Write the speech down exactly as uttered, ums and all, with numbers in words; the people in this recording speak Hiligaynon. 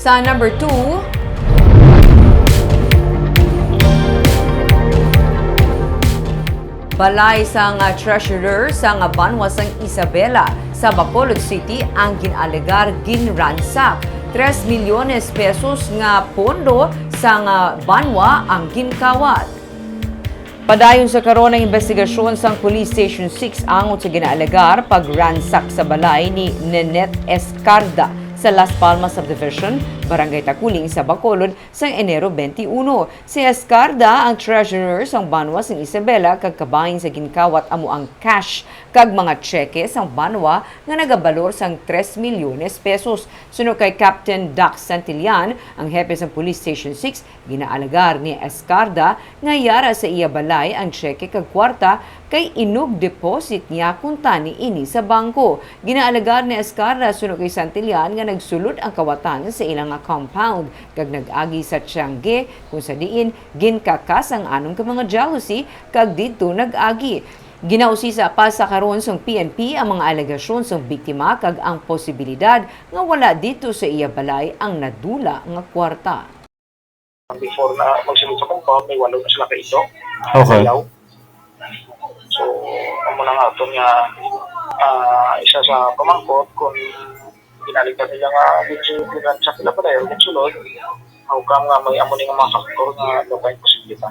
Sa number two, balay sang treasurer sang banwa sang Isabela sa Bacolod City ang gin-alegar ginransak. Tres milyones pesos nga pondo sang banwa ang ginkawat. Padayon sa karon ang imbestigasyon sang Police Station six angot sa ginaalegar pag-ransack sa balay ni Nenette Escarda sa Las Palmas Subdivision, Barangay Taculing sa Bacolod, sang Enero twenty-one. Si Escarda ang treasurer sang banwa sang Isabela kag kabahin sa ginkawat amo ang cash kag mga tseke sang banwa nga nagabalor sang tres milyones pesos. Suno kay Captain Dax Santillan, ang hepe sang Police Station six, ginaalegar ni Escarda nga yara sa iya balay ang tseke kag kwarta kay inug-deposit niya kuntani ini sa bangko. Ginaalegar ni Escarda suno kay Santillan nga nagsulod ang kawatan sa ila nga compound kag nag-agi sa tiyangge, kung sa diin ginkakas ang anom ka mga jalousie kag didto nag-agi. Ginausisa pa sa karon sang P N P ang mga alegasyon sang biktima kag ang posibilidad nga wala didto sa iya balay ang nadula nga kwarta. Before na magsulod sa compound, may walo na sila ka itlog. Okay. Sayaw. So, amo na nga aton nga, ah, isa sa pamangkot kung ginaligtan nila nga medyo ginransak nila pala yung sulod. How come nga may amo ni nga mga factor nga daw kay posible pa?